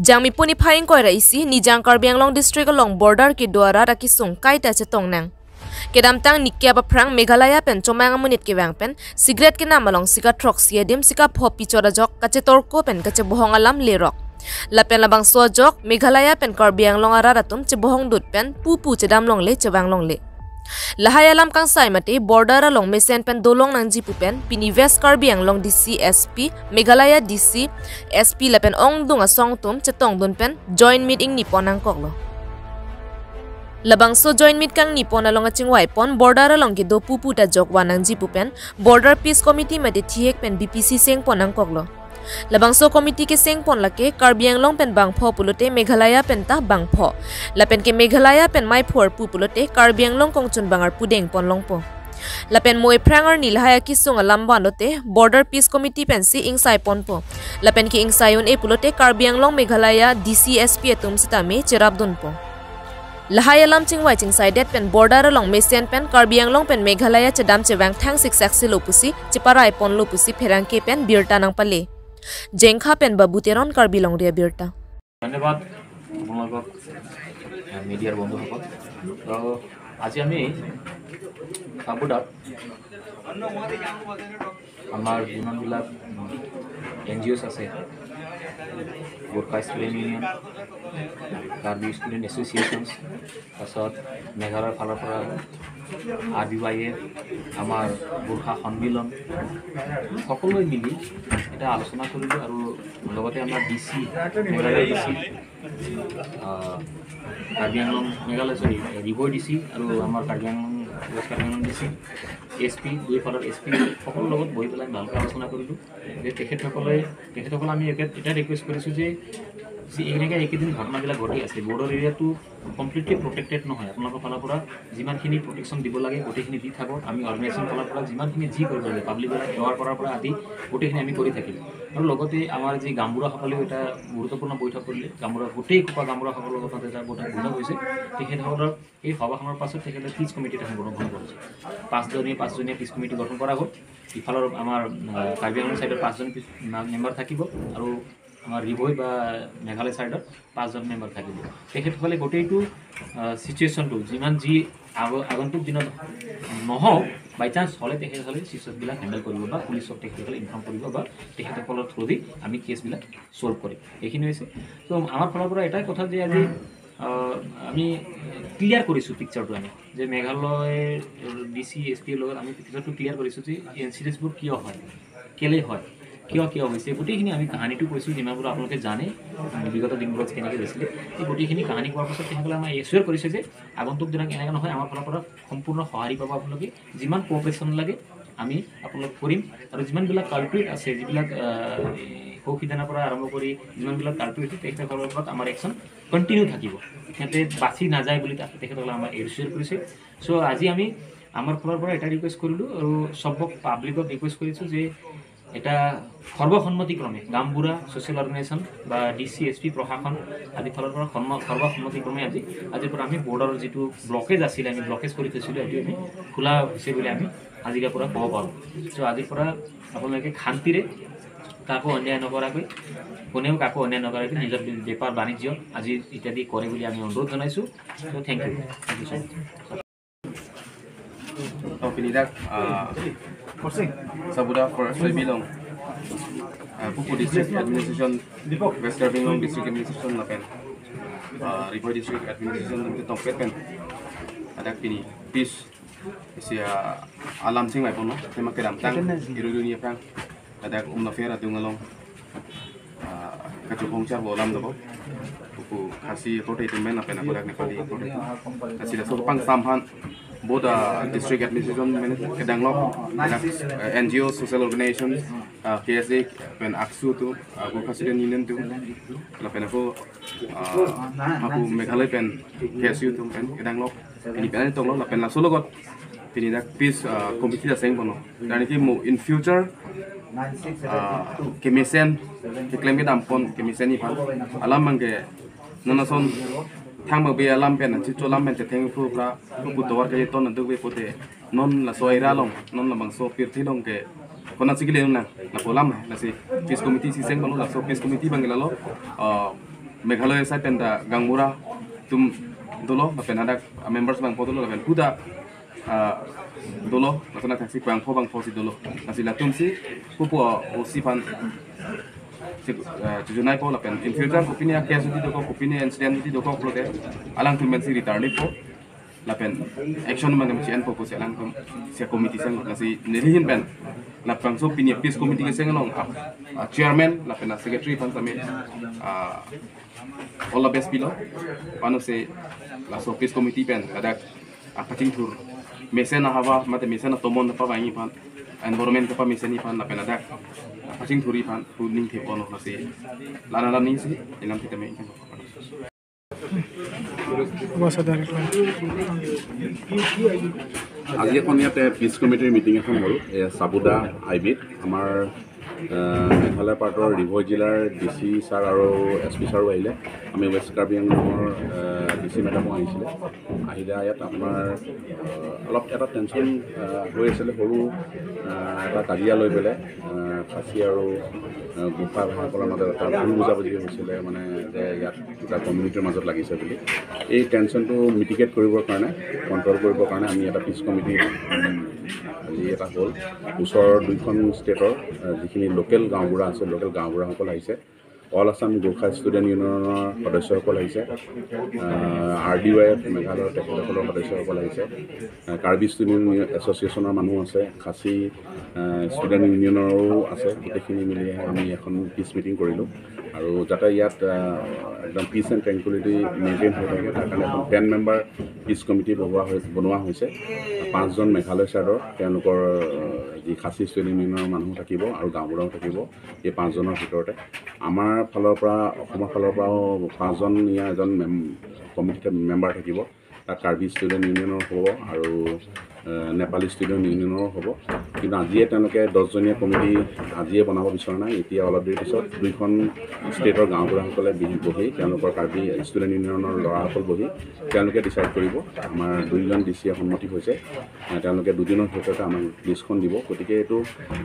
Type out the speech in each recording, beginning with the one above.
Jangmi puni phaing koi raisi ni jang Karbi Anglong district along border ki dwara rakisung kaita che tongnang. Kedam tang nikya ba phrang Meghalaya pen chomang amunit ki wang pen cigarette ki nam along sika trok sia dim sika pho pichora jok kache torko pen kache bohong alam lerok. Lapen labang so jok Meghalaya pen Karbi Anglong ara ratum che bohong dut pen pu pu che dam long le che wang long le. Lahaya lam kang sai mate border along mesen pen dolong nang jipu pen pini West Karbi Anglong DC SP Meghalaya DC SP lapen ong dung asong tum che tong dun pen joint meeting ni ponang koklo. Labang so joint meet kang ni pon along achingwai pon border along ki do pupu ta jok wanang jipu pen border peace committee mate thiek pen BPC seng ponang koklo. Labang so committee ke seng pon lake Karbi Anglong pen bangpho pulote Meghalaya pen ta bangpho lapen ke Meghalaya pen mai phor pu pulote Karbi Anglong kongchun bangar pudeng pon longpo. Lapen moi prangar nilhaya ki sung alamban lote border peace committee pen si ingsai ponpo lapen ki ingsayun e pulote Karbi Anglong Meghalaya DCSP atum sitame cherap dunpo. Lahaya lam chingwai chingsai det pen border along mesen pen Karbi Anglong pen Meghalaya chedam chewang thang sik saksi lopusi chiparai pon lopusi pherangke pen birta nang pale. Jengkha pen babu teron Karbi Long ria birta. ধন্যবাদ আপোনালোকক মিডিয়াৰ বন্ধুসকল। তো আজি আমি সাবুদাত আমাৰ যিমানবিলাক N G অ'ছ আছে, Gorkha student union, Karbi student associations, তাৰপাছত মেঘালয়ৰ ফালৰ পৰা আৰ বি ৱাই এফ, আমাৰ গোৰ্খা সন্মিলন, সকলোৱে মিলি এটা আলোচনা কৰিলোঁ। আৰু লগতে আমাৰ D C, Meghalaya D C, Karbi Anglong Meghalaya sorry Ri Bhoi D C আৰু আমাৰ Karbi Anglong west Karbi Anglong D C, S P, দুইফালৰ S P সকলোৰ লগত বহি পেলাই ভালকৈ আলোচনা কৰিলোঁ যে তেখেতসকলে আমি এটা ৰিকুৱেষ্ট কৰিছোঁ যে এনেকৈ এইকেইদিন ঘটনাবিলাক ঘটি আছে, বৰ্ডাৰ এৰিয়াটো কমপ্লিটলি প্ৰটেক্টেড নহয়। আপোনালোকৰ ফালৰ পৰা যিমানখিনি প্ৰটেকশ্যন দিব লাগে গোটেইখিনি দি থাকক। আমি অৰ্গেনাইজেশ্যন ফালৰ পৰা যিমানখিনি যি কৰিব লাগে পাব্লিকক এৱাৰ কৰাৰ পৰা আদি গোটেইখিনি আমি কৰি থাকিম। আৰু লগতে আমাৰ যি গামবুঢ়াসকলেও এটা গুৰুত্বপূৰ্ণ বৈঠক কৰিলে, গামবুঢ়া গোটেই সোপা গামবুঢ়াসকলৰ লগত এটা বৈঠক হৈছে। তেখেতসকলৰ এই সভাখনৰ পাছত তেখেতে পিচ কমিটি এখন গঠন কৰিছে। পাঁচজনীয়া পিচ কমিটি গঠন কৰা হ'ল। ইফালৰ আমাৰ কাৰ্বি আংলং ছাইডৰ 5জন মেম্বাৰ থাকিব আৰু আমাৰ ৰিভৈ বা মেঘালয় ছাইডত 5জন মেম্বাৰ থাকিব। তেখেতসকলে গোটেইটো চিটুৱেশ্যনটো যিমান যি আগন্তুক দিনত নহওক, বাই চান্স হ'লে তেখেতসকলে চিটুৱেশ্যনবিলাক হেণ্ডেল কৰিব বা পুলিচক তেখেতসকলে ইনফৰ্ম কৰিব বা তেখেতসকলৰ থ্ৰুদি আমি কেছবিলাক ছল্ভ কৰিম। এইখিনি হৈছে। ত' আমাৰ ফালৰ পৰা এটাই কথা যে আজি আমি ক্লিয়াৰ কৰিছোঁ পিকচাৰটো, আমি যে মেঘালয়ৰ ডি চি এছ পিৰ লগত আমি পিকচাৰটো ক্লিয়াৰ কৰিছোঁ যে ইনচিডেণ্টছবোৰ কিয় হয়, কেলৈ হয়, কিয় কিয় হৈছে, গোটেইখিনি আমি কাহানীটো কৈছোঁ। যিমানবোৰ আপোনালোকে জানে বিগত দিনবোৰত কেনেকৈ হৈছিলে, এই গোটেইখিনি কাহানী কোৱাৰ পাছত তেখেতসকলে আমাৰ এচিয়ৰ কৰিছে যে আগন্তুক দিনত এনেকৈ নহয়, আমাৰ ফালৰ পৰা সম্পূৰ্ণ সঁহাৰি পাব আপোনালোকে। যিমান কোঅপাৰেশ্যন লাগে আমি আপোনালোক কৰিম। আৰু যিমানবিলাক কালপ্ৰিট আছে, যিবিলাক সৌ সিদিনাৰ পৰা আৰম্ভ কৰি যিমানবিলাক কালপ্ৰিট আছে তেখেতসকলৰ ওপৰত আমাৰ একশ্যন কণ্টিনিউ থাকিব, সিহঁতে বাচি নাযায় বুলি তেখেতসকলে আমাৰ এচিয়ৰ কৰিছে। চ' আজি আমি আমাৰ ফালৰ পৰা এটা ৰিকুৱেষ্ট কৰিলোঁ আৰু চবক পাব্লিকক ৰিকুৱেষ্ট কৰিছোঁ যে এটা সৰ্বসন্মতিক্ৰমে গামবুঢ়া ছ'চিয়েল অৰ্গেনাইজেশ্যন বা ডি চি এছ পি প্ৰশাসন আদি ফালৰ পৰা সৰ্বসন্মতিক্ৰমে আজিৰ পৰা আমি বৰ্ডাৰৰ যিটো ব্লকেজ আছিলে, আমি ব্লকেজ কৰি থৈছিলোঁ, এইটো আমি খোলা হৈছে বুলি আমি আজিৰে পৰা ক'ব পাৰোঁ। চ' আজিৰ পৰা আপোনালোকে শান্তিৰে কাকো অন্যায় নকৰাকৈ, কোনেও কাকো অন্যায় নকৰাকৈ নিজৰ বেপাৰ বাণিজ্য আজি ইত্যাদি কৰে বুলি আমি অনুৰোধ জনাইছোঁ। So thank you, thank you so much. Sabuda for Soibilong, Pupu District Administration, West Karbi Anglong District Administration lapen, Ri Bhoi District Administration lamte tongpet pen, adak pini peace isia alam sing mai pono tema kedam tang irudunia prang adak umna fair atungalong kachupong char bolam dabo Pupu khasi tote tumben lapen akodak Nepali tote asila sopang samhan both district administration Kedanglok, NGO, social organizations, KSA, pen AKSU tu, Gorkha Student Union tu, pen aku aku Meghalaya pen KSU tu pen Kedanglok, ini pen itu lo pen langsung lo ini dak peace committee dah seng bono. Dan ini mo in future kemisen, keklaim kita ampun kemisen ni pan, alam mangke nonason thang ba be alam pen chi cholam pen te theng fu pra pu towar ke ton na be pote non la soira long non la bang so pir thi long ke kona chikile na la polam la si peace committee si seng bono la so peace committee bang la lo Meghalaya side pen da Gangmura tum dolo lapen hadak members bang podolo lapen huda dolo lasana taxi bang pho si dolo nasi latum si pupu osi pan si jujunai po lapen in future kopini case di doko kopini incident di doko plote alang tum men si return po lapen action man si en po si alang tum si committee sang nasi nerihin pen lapang so pini peace committee ke seng long chairman lapen secretary pan same all the best pilo pano se laso peace committee pen adak apaching thur mesen hava mate mesen tomon pa bangi pan environment pa mesen pan lapen adak apaching thuri pan ning the ono nasi lana la ning si ilam thitame. আজি এখন ইয়াতে piece কমিটিৰ meeting এখন হ'ল চাবুদা আই বিত। আমাৰ মেঘালয় পাৰ্টৰ ৰিভৈ জিলাৰ D C sir আৰু এছ পি ছাৰো আহিলে। আমি ৱেষ্ট কাৰ্বি আংলঙৰ ডি চি মেডামো আহিছিলে। আহিলে ইয়াত আপোনাৰ অলপ এটা টেনশ্যন হৈ আছিলে, সৰু এটা কাজিয়া লৈ পেলাই খাচী আৰু গোৰ্খা ভাইসকলৰ মাজত এটা ভুল বুজাবুজি হৈছিলে, মানে যে ইয়াত দুটা কমিউনিটিৰ মাজত লাগিছে বুলি। এই টেনশ্যনটো মিটিগেট কৰিবৰ কাৰণে, কণ্ট্ৰল কৰিবৰ কাৰণে আমি এটা পিচ কমিটি আজি এটা হ'ল। ওচৰৰ দুইখন ষ্টেটৰ যিখিনি লোকেল গাঁওবুঢ়া আছে, লোকেল গাঁওবুঢ়াসকল আহিছে। অল আছাম গোৰ্খা ষ্টুডেণ্ট ইউনিয়নৰ সদস্যসকল আহিছে, আৰ ডি ৱাই এফ মেঘালয়ৰ তেখেতসকলৰ সদস্যসকল আহিছে, কাৰ্বি ষ্টুডেণ্ট এছ'চিয়েশ্যনৰ মানুহ আছে, খাচী ষ্টুডেণ্ট ইউনিয়নৰো আছে। গোটেইখিনি মিলি আমি এখন পিচ মিটিং কৰিলোঁ আৰু যাতে ইয়াত একদম পিচ এণ্ড ট্ৰেংকুইলিটি মেইনটেইন হৈ থাকে তাৰ কাৰণে এখন 10 মেম্বাৰ পিচ কমিটি বনোৱা হৈছে। 5জন মেঘালয় ছাইডৰ তেওঁলোকৰ যি খাচী ষ্টুডেণ্ট ইউনিয়নৰ মানুহ থাকিব আৰু গাঁওবুঢ়াও থাকিব এই 5জনৰ ভিতৰতে। আমাৰ ফালৰ পৰা, অসমৰ ফালৰ পৰাও 5জনীয়া এজন কমিটিত মেম্বাৰ থাকিব। তাত কাৰ্বি ষ্টুডেণ্ট ইউনিয়নৰ হ'ব আৰু নেপালী ষ্টুডেণ্ট ইউনিয়নৰো হ'ব। কিন্তু আজিয়ে তেওঁলোকে 10জনীয়া কমিটি আজিয়ে বনাব বিচৰা নাই। এতিয়া অলপ দেৰি পিছত দুইখন ষ্টেটৰ গাঁওবুঢ়াসকলে বহি তেওঁলোকৰ কাৰ্বি ষ্টুডেণ্ট ইউনিয়নৰ ল'ৰাসকল বহি তেওঁলোকে ডিচাইড কৰিব। আমাৰ 2জন ডি চিয়ে সন্মতি হৈছে, তেওঁলোকে 2 দিনৰ ভিতৰতে আমাক লিষ্টখন দিব। গতিকে এইটো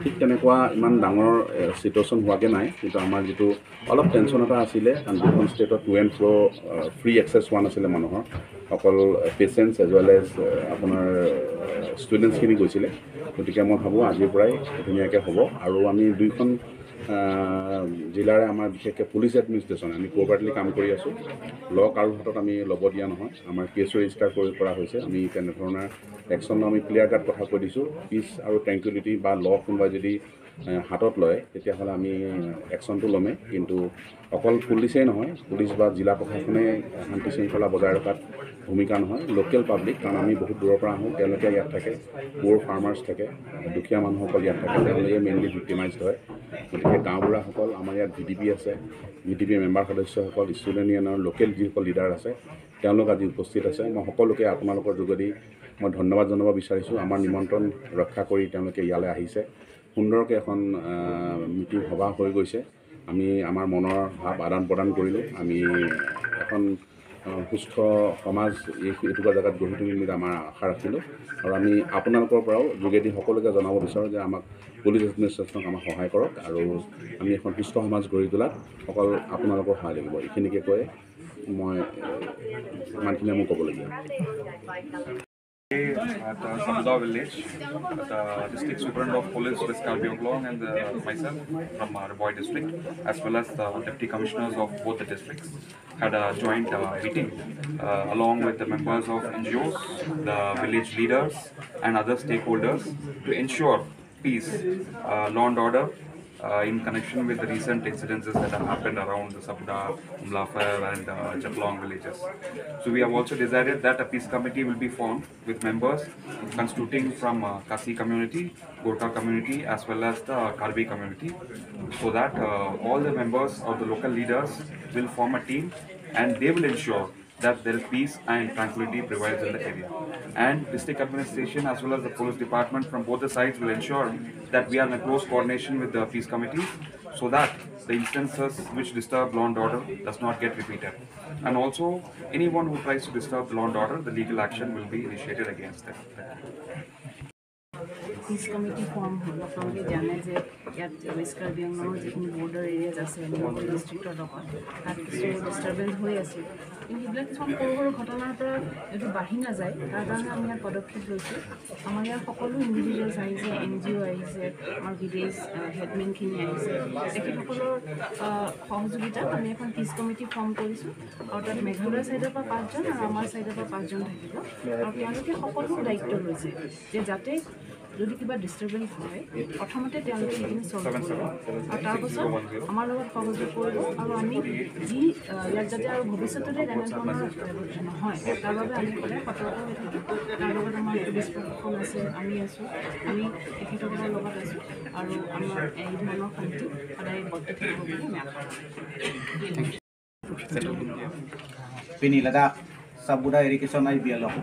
ঠিক তেনেকুৱা ইমান ডাঙৰ চিটুৱেশ্যন হোৱাকৈ নাই, কিন্তু আমাৰ যিটো অলপ টেনশ্যন এটা আছিলে, কাৰণ দুখন ষ্টেটত to and fro free access হোৱা নাছিলে মানুহৰ, অকল পেচেণ্টছ এজ ৱেল এজ আপোনাৰ ষ্টুডেণ্টছখিনি গৈছিলে। গতিকে মই ভাবোঁ আজিৰ পৰাই ধুনীয়াকৈ হ'ব। আৰু আমি দুইখন জিলাৰে আমাৰ বিশেষকৈ পুলিচ এডমিনিষ্ট্ৰেশ্যন আমি কোঅপাৰেটিভলি কাম কৰি আছোঁ। ল কাৰো হাতত আমি ল'ব দিয়া নহয়, আমাৰ কেছো ৰেজিষ্টাৰ কৰা হৈছে। আমি তেনেধৰণৰ একশ্যন আমি ক্লিয়াৰ কাট কথা কৈ দিছোঁ। পিচ আৰু ট্ৰেংকুইলিটি বা ল কোনোবাই যদি হাতত লয় তেতিয়াহ'লে আমি একশ্যনটো ল'মেই। কিন্তু অকল পুলিচেই নহয়, পুলিচ বা জিলা প্ৰশাসনে শান্তি শৃংখলা বজাই ৰখাত ভূমিকা নহয়, লোকেল পাব্লিক, কাৰণ আমি বহুত দূৰৰ পৰা আহোঁ, তেওঁলোকে ইয়াত থাকে, পুৱৰ ফাৰ্মাৰ্ছ থাকে, দুখীয়া মানুহসকল ইয়াত থাকে, তেওঁলোকে মেইনলি ভিক্টিমাইজড হয়। গতিকে গাঁওবুঢ়াসকল, আমাৰ ইয়াত ভি ডি পি আছে, ভি ডি পি মেম্বাৰ সদস্যসকল, ষ্টুডেণ্ট ইউনিয়নৰ লোকেল যিসকল লিডাৰ আছে তেওঁলোক আজি উপস্থিত আছে। মই সকলোকে আপোনালোকৰ যোগেদি মই ধন্যবাদ জনাব বিচাৰিছোঁ। আমাৰ নিমন্ত্ৰণ ৰক্ষা কৰি তেওঁলোকে ইয়ালৈ আহিছে। সুন্দৰকৈ এখন মিটিং সভা হৈ গৈছে। আমি আমাৰ মনৰ ভাৱ আদান প্ৰদান কৰিলোঁ। আমি এখন সুস্থ সমাজ এই এটুকুৰা জেগাত গঢ়ি তুলিম বুলি আমাৰ আশা ৰাখিলোঁ। আৰু আমি আপোনালোকৰ পৰাও যোগেদি সকলোকে জনাব বিচাৰোঁ যে আমাক পুলিচ এডমিনিষ্ট্ৰেশ্যনক আমাক সহায় কৰক আৰু আমি এখন সুস্থ সমাজ গঢ়ি তোলাত অকল আপোনালোকৰ সহায় লাগিব। এইখিনিকে কৈ মই ইমানখিনিয়ে মোৰ ক'বলগীয়া। At Sabuda village, the district superintendent of police West Karbi Anglong and myself from Ri Bhoi district, as well as the deputy commissioners of both the districts, had a joint meeting along with the members of NGOs, the village leaders and other stakeholders to ensure peace, law and order in connection with the recent incidences that have happened around the Sabuda, Umlafer and Japlong villages. So we have also decided that a peace committee will be formed with members constituting from Khasi community, Gorkha community as well as the Karbi community, so that all the members of the local leaders will form a team and they will ensure that there is peace and tranquility prevails in the area. And district administration as well as the police department from both the sides will ensure that we are in a close coordination with the peace committees so that the instances which disturb law and order does not get repeated. And also anyone who tries to disturb the law and order, the legal action will be initiated against them. Thank you. Pitch committee form হ'ল। আপোনালোকে জানে যে ইয়াত west Karbi আংলঙৰ যিখিনি border areas আছে নিউমৰি ডিষ্ট্ৰিক্টৰ লগত, তাত কিছু ডিষ্টাৰ্বেঞ্চ হৈ আছিল। কিন্তু সেইবিলাক কিছুমান সৰু সৰু ঘটনাৰ পৰা এইটো বাঢ়ি নাযায়, তাৰ কাৰণে আমি ইয়াত পদক্ষেপ লৈছোঁ। আমাৰ ইয়াত সকলো ইণ্ডিভিজুৱেলছ আহিছে, এন জি অ' আহিছে, আমাৰ ভিলেজ হেডমেনখিনি আহিছে। তেখেতসকলৰ সহযোগিতাত আমি এখন পিচ কমিটি ফৰ্ম কৰিছোঁ আৰু তাত মেঘালয় ছাইডৰ পৰা 5জন আৰু আমাৰ ছাইডৰ পৰা 5জন থাকিব। আৰু তেওঁলোকে সকলো দায়িত্ব লৈছে যে যাতে যদি কিবা ডিষ্টাৰ্বেঞ্চ হয় প্ৰথমতে তেওঁলোকে সেইখিনি ছল্ভ কৰিব আৰু তাৰপাছত আমাৰ লগত সহযোগ কৰিব। আৰু আমি যি ইয়াত যাতে আৰু ভৱিষ্যতলৈ তেনেধৰণৰ নহয় তাৰ বাবে আমি সদায় সতৰ্ক হৈ থাকিম। তাৰ লগত আমাৰ পুলিচ প্ৰশাসন আছে, আমি আছোঁ, আমি তেখেতসকলৰ লগত আছোঁ আৰু আমাৰ এই ধৰণৰ শান্তি সদায় বৰ্তি থাকিব বুলি আমি আশা কৰোঁ। Pini Ladakh Sabuda irrigation ai bialok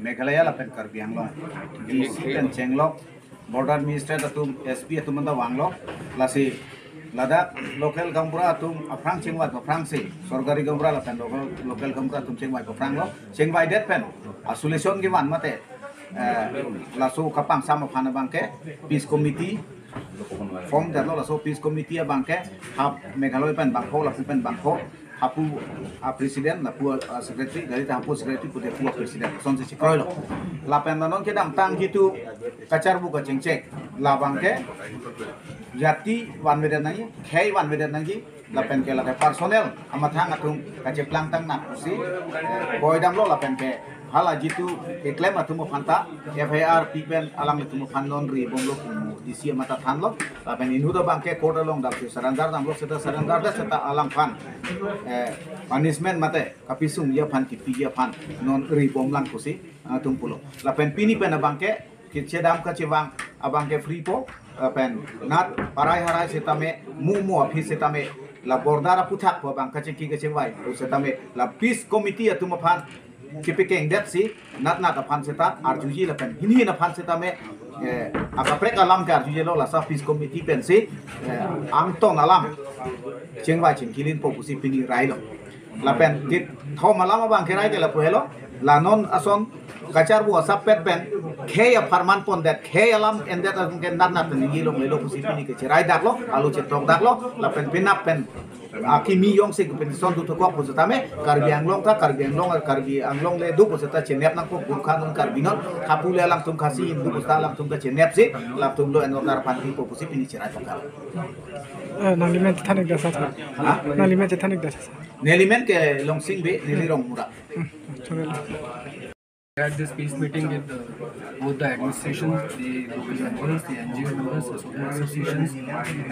Meghalaya lapen Karbi Anglong DC pen Chenglok border administrator atum SP atum manda wanglok lasi Ladakh local gambura atum afrang chengwai afrang se sarkari gambura lapen local gambura atum chengwai afrang lo chengwai det pen solution ki wan mate laso kapang sama phana bangke peace committee form dat lo laso peace committee bangke hap Meghalaya pen bangkho lapu pen bangkho hapu president lapu secretary dari hapu secretary pute pu president son se kroilo lapen nanon ke dam tang gitu kacar buka cengcek labangke jati wan wedan nangi khei wan wedan nangi lapen ke lake personel amathang atung kace plang tang nak pusi boydam lo lapen ke hala jitu eklem atumo fanta FIR pipen alang litumo phanon ri bomlo kumu DC amata thanlo lapen inhudo bangke court along dap sarandar damlo seta sarandar da seta alang phan punishment mate kapisung ya phan kipi ya phan non ri bomlang kusi atum pulo lapen pini pen bangke kiche dam ka chewang abangke free po pen nat parai harai setame mu mu office setame la border aputhak po bangka cheki ke chewai setame la peace committee atum phan kipikeng det si nat nat aphan seta arjuji la pen hini na phan seta me akaprek alam ke arjuji lo la sa peace committee pen si angton alam chengwa chengkilin po pusi pini railo la pen dit thom alam abang ke rai ke la pohelo la non ason kachar bu asap pet pen khe ya farman pon det khe alam en det ke nat nat ni lo lo pusi pini ke rai dak lo alu chetok dak lo la pen pinap pen aki mi yong se pen son du to ko posata me Karbi Anglong ta Karbi Anglong ar Karbi Anglong le du posata chenep nang ko Gurkha non Karbi non khapu le lang tum khasi hindu posata lang tum ka chenep se lang tum lo enor panti po pusi pini cherai pakal nalimen thanik dasa nalimen thanik dasa nelimen ke long sing be neli rong mura. We had this peace meeting with both the administration, the local members, the NGO members, the social associations,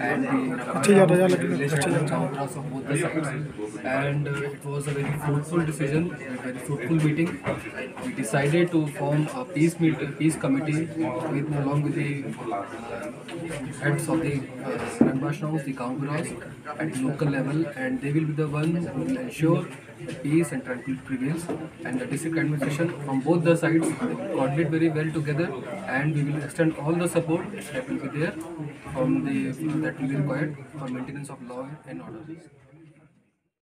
and the village chowdras of both the sides. And it was a very fruitful decision, a very fruitful meeting. We decided to form a peace committee with, along with the heads of the Ranbashrams, the Gaonburas at the local level, and they will be the one who will ensure the peace and tranquility prevails, and the district administration from both the sides they will coordinate very well together, and we will extend all the support that will be there from the that will be required for maintenance of law and order.